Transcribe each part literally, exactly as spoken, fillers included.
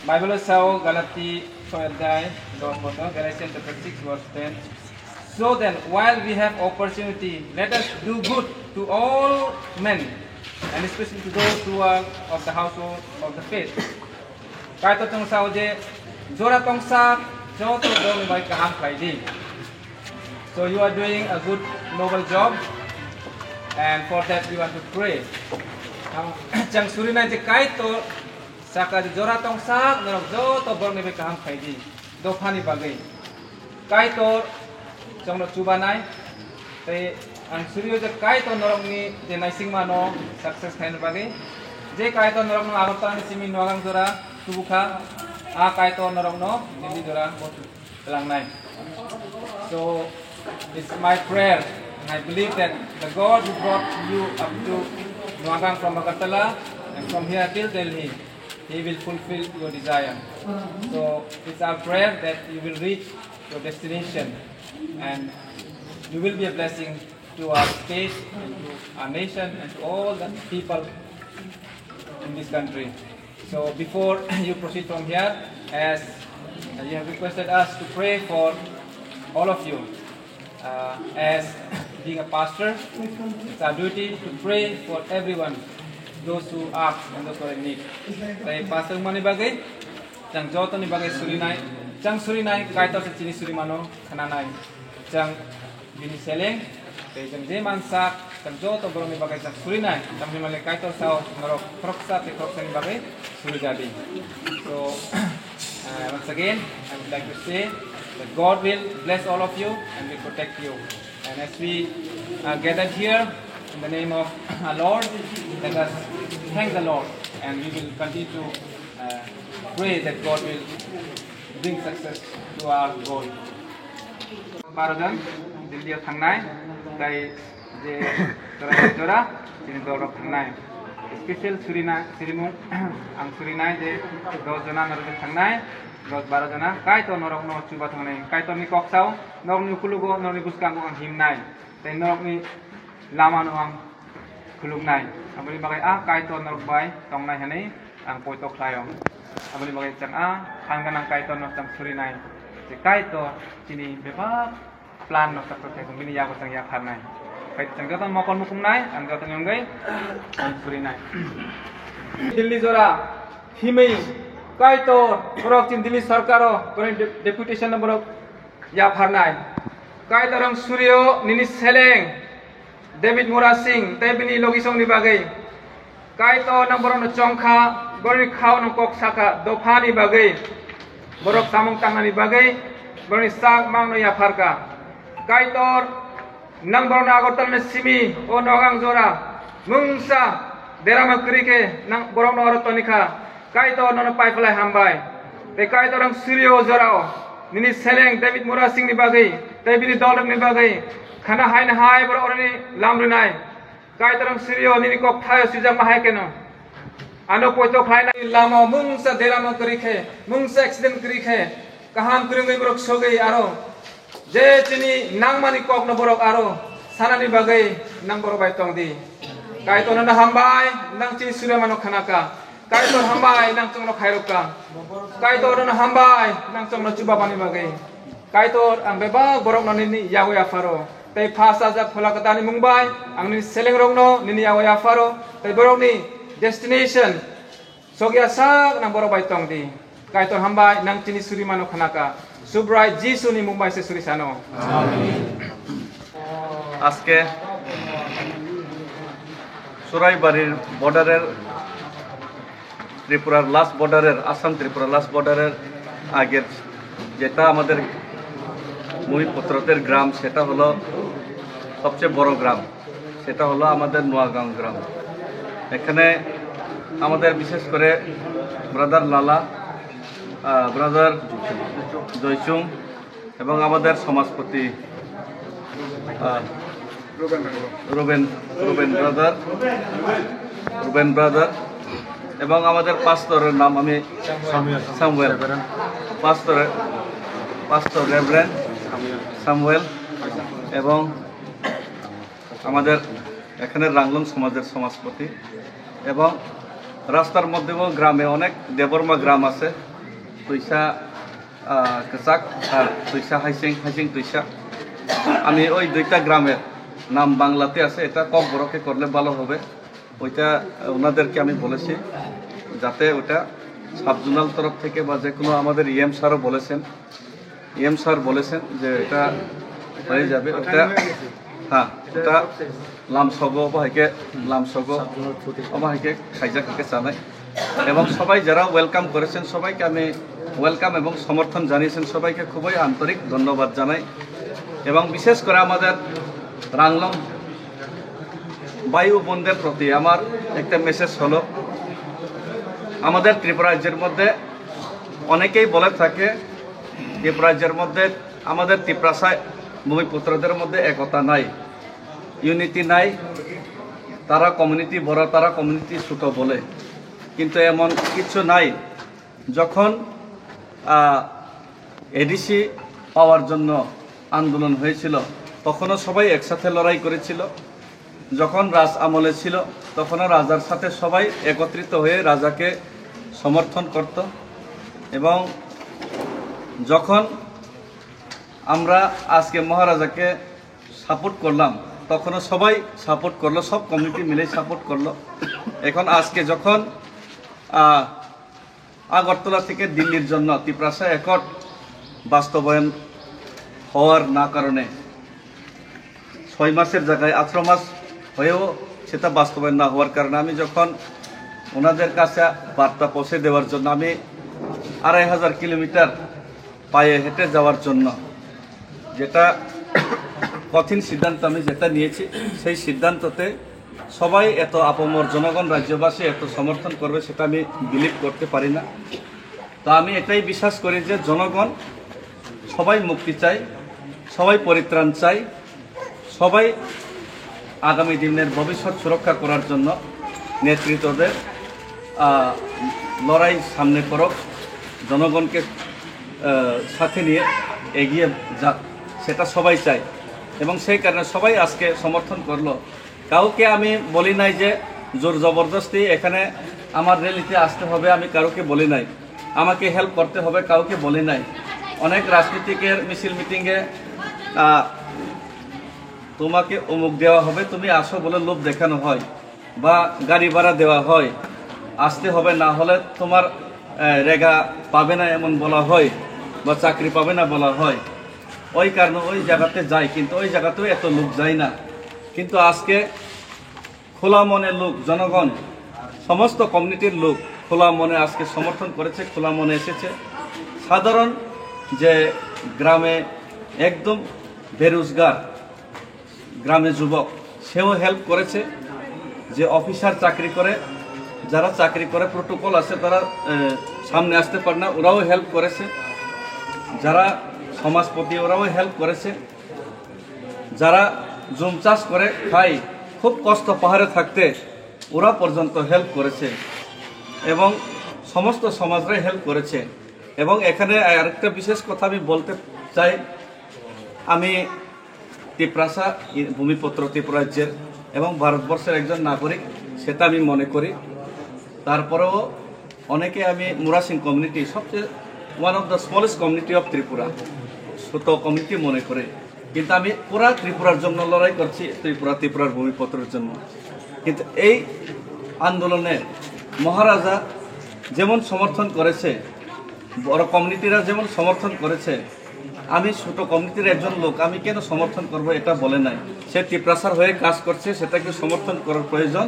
Bible sao Galati soyal dai dong bono, Galatians chapter six verse ten. So then, while we have opportunity, let us do good to all men, and especially to those who are of the household of the faith. Kaitor chwng sao je jora tongsa joto borokni bai kaham khlai di. So you are doing a good noble job, and for that we want to pray. Ang chwng surinai je Kaitor saka je jora tongsa norok joto borokni bai kaham khlai di. Dophani bagwi Kaitor chwngno chubanai, tei ang surio je Kaitor norokni je naisingmano success khaina bagwi, je Kaitor norokno Agartala ni simi Noagang jora tubukha, a Kaitor norokno Delhi jora bo tubukha. Tlangnai. So it's my prayer, and I believe that the God who brought you up to Noagang from Agartala and from here till Delhi, He will fulfill your desire. So it's our prayer that you will reach your destination and you will be a blessing to our state and to our nation and to all the people in this country. So before you proceed from here, as you have requested us to pray for all of you, uh, as being a pastor, it's our duty to pray for everyone, those who ask and those who are in need. Tei pastor mani bagwi, chwng jotoni bagwi surinai, chwng surinai, Kaitor se chini surimano khananai. Chwng bini seleng, tei chwng je mansa, chwng joto borokni bagwi chwng surinai, tamni male Kaitor sao norok khoroksa tei khoroksani bagwi suri jadi. So, uh, once again, I would like to say that God will bless all of you and will protect you. And as we are gathered here in the name of our Lord, let us thank the Lord, and we will continue to, uh, pray that God will bring success to our goal. Baro jon Delhi o thangnai, tai je jora jora chini dol rok thangnai. Special surina, surimung ang surinai je dos jona norok thangnai, dos baro jona Kaitor norok no chuba thangnai. Kaitor ni kok sao, norok ni ukulugo, norok ni bwskango ang himnai. Tei norok ni lama no ang khuluknai. Aboni bagwi a Kaitor norok bai tongnai hwnwi ang poito khlaio. Aboni bagwi chwng a phan gwnang Kaitor no chwng surinai. Je Kaitor chini bebak plan no chwng tei bini yago chwng yapharnai. Kaitor chwng joto mokol mukungnai, ang jotoni wngwi ang surinai. Delhi jora himwi Kaitor borok chini Delhi sarkaro borokni de-, deputation no borok yapharnai. Kaitor ang surio nini seleng David Murasing tei bini logisongni bagwi. Kaitor nang borokno chongkha, borokni khao nang kok sakha, dophani bagwi, borok samung tangnani bagwi, borokni sak mangno yapharkha. Kaitor nang borokno Agartala ni simi o Nogang jora mungsa derama kwrwi khe nang borokno oro tonikha. Kaitor nono paiphlai hambai. Tei Kaitor ang surio jorao nini seleng David Murasing ni bagwi tei bini dolrokni bagwi khana haina hai borok oroni lam rwnai. Kaitor ang surio nini kok thaio swijak ma hai keno. Ano poito khlainai lama mungsa derama kwrwi khe, mungsa accident kwrwi khe, kaham kwrwngwi borok sogwi aro je chini nangmani kokno borok aro sanani bagwi nang borok bai tong di. Kaitor nono hambai, nang chini surimano khanaka. Kaitor hambai, nang chwngno khairokka. Kaitor nono hambai, nang chwngno chubabani bagwi. Kaitor ang bebak borokno nini yago yapharo. Tei pha sajak phola kwtani mung bai ang nini selengrokno nini yago yapharo. Tei borokni destination sokya sak nang borok bai tong di. Kaitor hambai, nang chini surimano khanaka. Subrai Jisu ni mung bai se suri sano. আজকে চুরাইবাড়ির বর্ডারের, ত্রিপুরার লাস্ট বর্ডারের, আসাম ত্রিপুরা লাস্ট বর্ডারের আগের যেটা আমাদের ভূমিপুত্রদের গ্রাম, সেটা হলো সবচেয়ে বড় গ্রাম, সেটা হলো আমাদের নোয়াগাঁও গ্রাম। এখানে আমাদের বিশেষ করে ব্রাদার লালা, আহ, ব্রাদার জয়চুং এবং আমাদের সমাজপতি, আহ, Reuben, Reuben brother, Reuben brother এবং আমাদের পাস্তরের নাম আমি সামুয়েল। পাস্তরের, পাস্তর রেভারেন্ড সামুয়েল এবং আমাদের এখানে রাংলং সমাজের সমাজপতি এবং রাস্তার মধ্যেও গ্রামে অনেক দেবর্মা গ্রাম আছে, Tuisa, ah, kwchak, ah, tuisa haising, haising tuisa. আমি ওই দুইটা গ্রামের নাম বাংলাতে আছে, এটা ককবরকে করলে ভালো হবে। ওইটা ওনাদেরকে আমি বলেছি, যাতে ওটা সাব জোনাল তরফ থেকে বা যে কোনো, আমাদের ইএম স্যারও বলেছেন, ইএম স্যার বলেছেন যে এটা হয়ে যাবে, ওটা, হ্যাঁ, ওটা লামসগো বা হেকে, লামসগো বা হেকে খাইজা হেকে চালাই। এবং সবাই যারা ওয়েলকাম করেছেন, সবাইকে আমি ওয়েলকাম এবং সমর্থন জানিয়েছেন, সবাইকে খুবই আন্তরিক ধন্যবাদ জানাই। এবং বিশেষ করে আমাদের রাংলং ভাই ও বোনদের প্রতি আমার একটা মেসেজ হলো, আমাদের ত্রিপুরা রাজ্যের মধ্যে অনেকেই বলে থাকে, ত্রিপুরা রাজ্যের মধ্যে আমাদের তিপ্রাসা ভূমিপুত্রদের মধ্যে একতা নাই, ইউনিটি নাই, তারা কমিউনিটি বড়, তারা কমিউনিটি ছোট বলে, কিন্তু এমন কিছু নাই। যখন এডিসি পাওয়ার জন্য আন্দোলন হয়েছিল, তখনও সবাই একসাথে লড়াই করেছিল। যখন রাজ আমলে ছিল, তখনও রাজার সাথে সবাই একত্রিত হয়ে রাজাকে সমর্থন করত। এবং যখন আমরা আজকে মহারাজাকে সাপোর্ট করলাম, তখনও সবাই সাপোর্ট করলো, সব কমিটি মিলে সাপোর্ট করলো। এখন আজকে যখন আহ, আগরতলা থেকে দিল্লির জন্য তিপ্রাসা অ্যাকর্ড বাস্তবায়ন হওয়ার না কারণে, ছয় মাসের জায়গায় আঠারো মাস হয়েও সেটা বাস্তবায়ন না হওয়ার কারণে, আমি যখন ওনাদের কাছে বার্তা পৌঁছে দেওয়ার জন্য আমি আড়াই হাজার কিলোমিটার পায়ে হেঁটে যাওয়ার জন্য, যেটা কঠিন সিদ্ধান্ত আমি যেটা নিয়েছি, সেই সিদ্ধান্ততে সবাই এত আপামর জনগণ, রাজ্যবাসী এত সমর্থন করবে, সেটা আমি বিলিভ করতে পারি না। তো আমি এটাই বিশ্বাস করি যে জনগণ সবাই মুক্তি চাই, সবাই পরিত্রাণ চাই, সবাই আগামী দিনের ভবিষ্যৎ সুরক্ষা করার জন্য নেতৃত্বদের আহ, লড়াই সামনে করুক, জনগণকে আহ, সাথে নিয়ে এগিয়ে যাক, সেটা সবাই চায়। এবং সেই কারণে সবাই আজকে সমর্থন করলো। কাউকে আমি বলি নাই যে জোর জবরদস্তি এখানে আমার র্যালিতে আসতে হবে, আমি কারোকে বলি নাই। আমাকে হেল্প করতে হবে, কাউকে বলি নাই। অনেক রাজনীতিকের মিছিল মিটিংয়ে আহ, তোমাকে অমুক দেওয়া হবে, তুমি আসো বলে লোভ দেখানো হয়, বা গাড়ি ভাড়া দেওয়া হয়, আসতে হবে, না হলে তোমার আহ, রেগা পাবে না এমন বলা হয়, বা চাকরি পাবে না বলা হয়। ওই কারণে ওই জায়গাতে যাই, কিন্তু ওই জায়গাতেও এত লোক যায় না। কিন্তু আজকে খোলা মনে লোক, জনগণ, সমস্ত কমিউনিটির লোক খোলা মনে আজকে সমর্থন করেছে, খোলা মনে এসেছে। সাধারণ যে গ্রামে একদম বেরোজগার, গ্রামে যুবক, সেও হেল্প করেছে। যে অফিসার চাকরি করে, যারা চাকরি করে, প্রোটোকল আছে, তারা আহ, সামনে আসতে পারে না, ওরাও হেল্প করেছে। যারা সমাজপতি, ওরাও হেল্প করেছে। যারা জুম চাষ করে খায়, খুব কষ্ট পাহাড়ে থাকতে, ওরা পর্যন্ত হেল্প করেছে। এবং সমস্ত সমাজরাই হেল্প করেছে। এবং এখানে আরেকটা বিশেষ কথা আমি বলতে চাই, আমি তিপ্রাসা, ভূমিপুত্র ত্রিপুরা রাজ্যের এবং ভারতবর্ষের একজন নাগরিক, সেটা আমি মনে করি। তারপরেও অনেকে আমি মুরাসিং কমিউনিটি, সবচেয়ে one of the smallest community of Tripura, ছোট কমিউনিটি মনে করে, কিন্তু আমি পুরা ত্রিপুরার জন্য লড়াই করছি, ত্রিপুরা, ত্রিপুরার ভূমিপুত্রের জন্য। কিন্তু এই আন্দোলনে মহারাজা যেমন সমর্থন করেছে, বড় কমিউনিটিরা যেমন সমর্থন করেছে, আমি ছোট কমিউনিটির একজন লোক, আমি কেন সমর্থন করব, এটা বলে নাই। সে তিপ্রাসার হয়ে কাজ করছে, সেটাকে সমর্থন করার প্রয়োজন,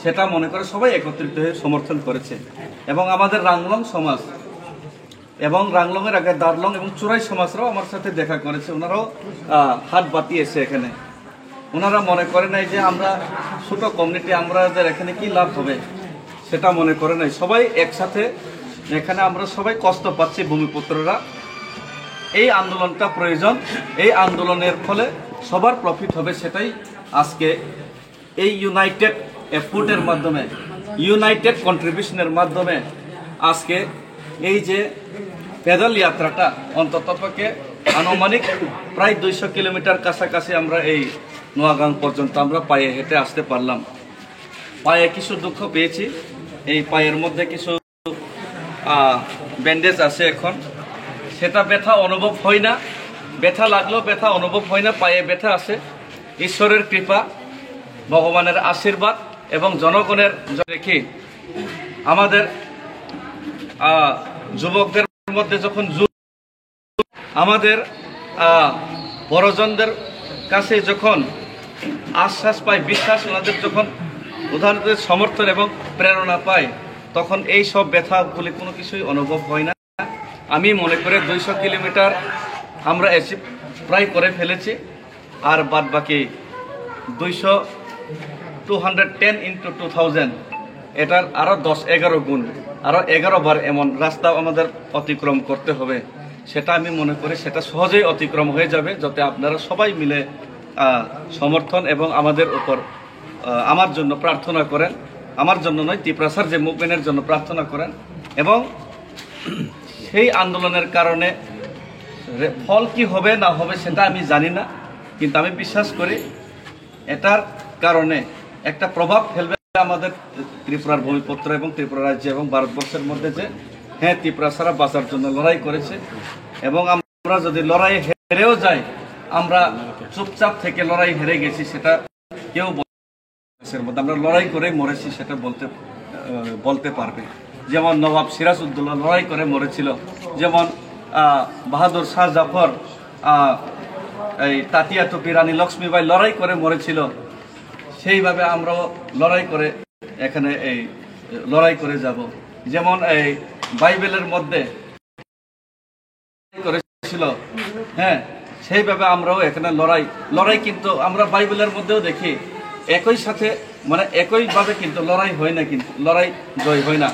সেটা মনে করে সবাই একত্রিত হয়ে সমর্থন করেছে। এবং আমাদের রাংলং সমাজ এবং রাংলংয়ের আগে দারলং এবং চুরাই সমাজরাও আমার সাথে দেখা করেছে, ওনারাও আহ, হাত বাটিয়েছে এখানে। ওনারা মনে করে নাই যে আমরা ছোট কমিউনিটি, আমাদের এখানে কি লাভ হবে, সেটা মনে করে নাই। সবাই একসাথে, এখানে আমরা সবাই কষ্ট পাচ্ছি ভূমিপুত্ররা। এই আন্দোলনটা প্রয়োজন, এই আন্দোলনের ফলে সবার প্রফিট হবে, সেটাই আজকে এই ইউনাইটেড এফোর্টের মাধ্যমে, ইউনাইটেড কন্ট্রিবিউশনের মাধ্যমে আজকে এই যে প্যাডেল যাত্রাটা অন্তত পক্ষে আনুমানিক প্রায় দুইশো কিলোমিটার কাছাকাছি আমরা এই নোয়াগাং পর্যন্ত আমরা পায়ে হেঁটে আসতে পারলাম। পায়ে কিছু দুঃখ পেয়েছি, এই পায়ের মধ্যে কিছু আহ, ব্যান্ডেজ আছে এখন, সেটা ব্যথা অনুভব হয় না। ব্যথা লাগলেও ব্যথা অনুভব হয় না, পায়ে ব্যথা আছে। ঈশ্বরের কৃপা, ভগবানের আশীর্বাদ এবং জনগণের জ-, দেখি আমাদের, আহ, যুবকদের মধ্যে যখন যু-, আমাদের, আহ, বড়জনদের কাছে যখন আশ্বাস পাই, বিশ্বাস, ওনাদের যখন উদাহরণের সমর্থন এবং প্রেরণা পাই, তখন এই সব ব্যথাগুলি কোনো কিছুই অনুভব হয় না। আমি মনে করি দুইশো কিলোমিটার আমরা অ্যাচিভ প্রায় করে ফেলেছি, আর বাদ বাকি দুইশো, two hundred ten into two thousand, এটার আরও দশ এগারো গুণ, আরও এগারো বার এমন রাস্তা আমাদের অতিক্রম করতে হবে। সেটা আমি মনে করি সেটা সহজেই অতিক্রম হয়ে যাবে, যাতে আপনারা সবাই মিলে, আহ, সমর্থন এবং আমাদের উপর, আহ, আমার জন্য প্রার্থনা করেন। আমার জন্য নয়, তিপ্রাসার যে মুভমেন্টের জন্য প্রার্থনা করেন। এবং সেই আন্দোলনের কারণে রে-, ফল কি হবে না হবে সেটা আমি জানি না, কিন্তু আমি বিশ্বাস করি এটার কারণে একটা প্রভাব ফেলবে আমাদের ত্রিপুরার ভূমিপুত্র এবং ত্রিপুরা রাজ্য এবং ভারতবর্ষের মধ্যে যে, হ্যাঁ, তিপ্রাসারা বাঁচার জন্য লড়াই করেছে। এবং আমরা যদি লড়াই হেরেও যাই, আমরা চুপচাপ থেকে লড়াই হেরে গেছি সেটা কেউ বল-, দেশের মধ্যে আমরা লড়াই করে মরেছি সেটা বলতে, আহ, বলতে পারবে। যেমন নবাব সিরাজউদ্দৌলা লড়াই করে মরেছিল, যেমন, আহ, বাহাদুর শাহ জাফর, আহ, এই তাতিয়া টুপি রানী লক্ষ্মীবাই লড়াই করে মরেছিল, সেইভাবে আমরাও লড়াই করে এখানে এই লড়াই করে যাব। যেমন এই বাইবেলের মধ্যে করেছিল, হ্যাঁ, সেইভাবে আমরাও এখানে লড়াই, লড়াই কিন্তু আমরা বাইবেলের মধ্যেও দেখি একই সাথে, মানে একইভাবে কিন্তু লড়াই হয় না, কিন্তু লড়াই জয় হয় না।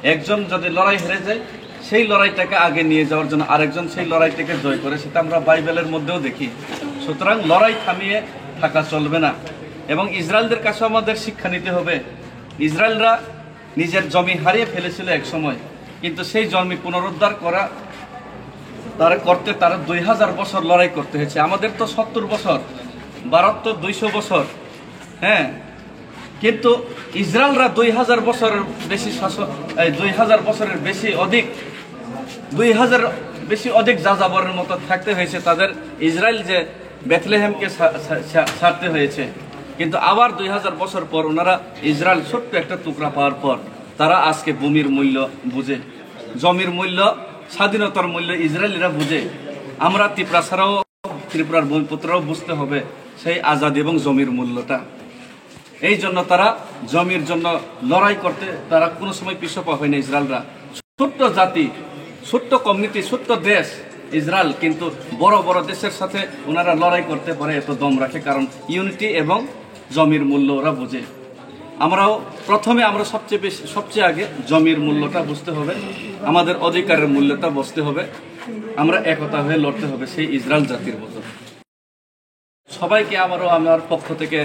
একজন যদি লড়াই হেরে যায়, সেই লড়াইটাকে আগে নিয়ে যাওয়ার জন্য আরেকজন সেই লড়াইটাকে জয় করে, সেটা আমরা বাইবেলের মধ্যেও দেখি। সুতরাং লড়াই থামিয়ে থাকা চলবে না। এবং ইসরায়েলদের কাছে আমাদের শিক্ষা নিতে হবে। ইসরায়েলরা নিজের জমি হারিয়ে ফেলেছিল এক সময়, কিন্তু সেই জমি পুনরুদ্ধার করা, তারা করতে, তারা দুই হাজার বছর লড়াই করতে হয়েছে। আমাদের তো সত্তর বছর, ভারত তো দুইশো বছর, হ্যাঁ, কিন্তু ইসরায়েলরা দুই হাজার বছরের বেশি শাসন, এই দুই হাজার বছরের বেশি অধিক, দুই হাজার বেশি অধিক যাযাবরের মতো থাকতে হয়েছে তাদের। ইসরায়েল যে বেথলেহেমকে ছা-, ছা-, ছা-, ছাড়তে হয়েছে, কিন্তু আবার দুই হাজার বছর পর ওনারা ইসরায়েল ছোট্ট একটা টুকরা পাওয়ার পর তারা আজকে ভূমির মূল্য বুঝে, জমির মূল্য, স্বাধীনতার মূল্য ইসরায়েলিরা বুঝে। আমরা তিপ্রাসারাও, ত্রিপুরার ভূমিপুত্ররাও বুঝতে হবে সেই আজাদি এবং জমির মূল্যটা। এই জন্য তারা জমির জন্য লড়াই করতে তারা কোনো সময় পিছপা হয় না ইসরায়েলরা। ছোট্ট জাতি, ছোট্ট কমিউনিটি, ছোট্ট দেশ ইসরায়েল, কিন্তু বড় বড় দেশের সাথে ওনারা লড়াই করতে পারে, এত দম রাখে, কারণ ইউনিটি এবং জমির মূল্য ওরা বুঝে। আমরাও প্রথমে, আমরা সবচেয়ে বেশি, সবচেয়ে আগে জমির মূল্যটা বুঝতে হবে, আমাদের অধিকারের মূল্যটা বুঝতে হবে, আমরা একতা হয়ে লড়তে হবে সেই ইসরায়েল জাতির মতো। সবাইকে আবারও আমার পক্ষ থেকে,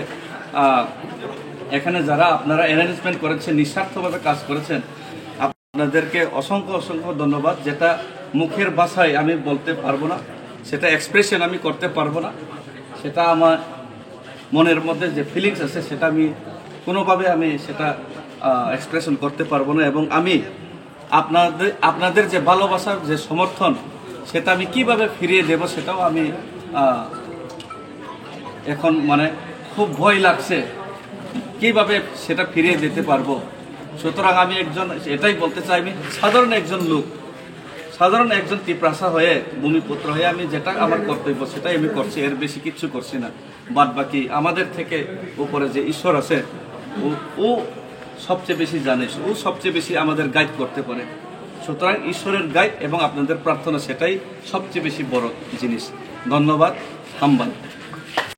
আহ, এখানে যারা আপনারা অ্যারেঞ্জমেন্ট করেছেন, নিঃস্বার্থভাবে কাজ করেছেন, আপনাদেরকে অসংখ্য অসংখ্য ধন্যবাদ। যেটা মুখের ভাষায় আমি বলতে পারবো না, সেটা এক্সপ্রেশন আমি করতে পারবো না, সেটা আমার মনের মধ্যে যে ফিলিংস আছে সেটা আমি কোনোভাবে আমি সেটা, আহ, এক্সপ্রেশন করতে পারবো না। এবং আমি আপনাদের, আপনাদের যে ভালোবাসার যে সমর্থন, সেটা আমি কিভাবে ফিরিয়ে দেব, সেটাও আমি, আহ, এখন মানে খুব ভয় লাগছে কিভাবে সেটা ফিরিয়ে দিতে পারবো। সুতরাং আমি একজন, এটাই বলতে চাই, আমি সাধারণ একজন লোক, সাধারণ একজন তিপ্রাসা হয়ে, ভূমিপুত্র হয়ে আমি যেটা আমার কর্তব্য সেটাই আমি করছি, এর বেশি কিচ্ছু করছি না। বাদ বাকি আমাদের থেকে উপরে যে ঈশ্বর আছে, ও, ও সবচেয়ে বেশি জানে, ও সবচেয়ে বেশি আমাদের গাইড করতে পারে। সুতরাং ঈশ্বরের গাইড এবং আপনাদের প্রার্থনা, সেটাই সবচেয়ে বেশি বড় জিনিস। ধন্যবাদ। হাম্বান।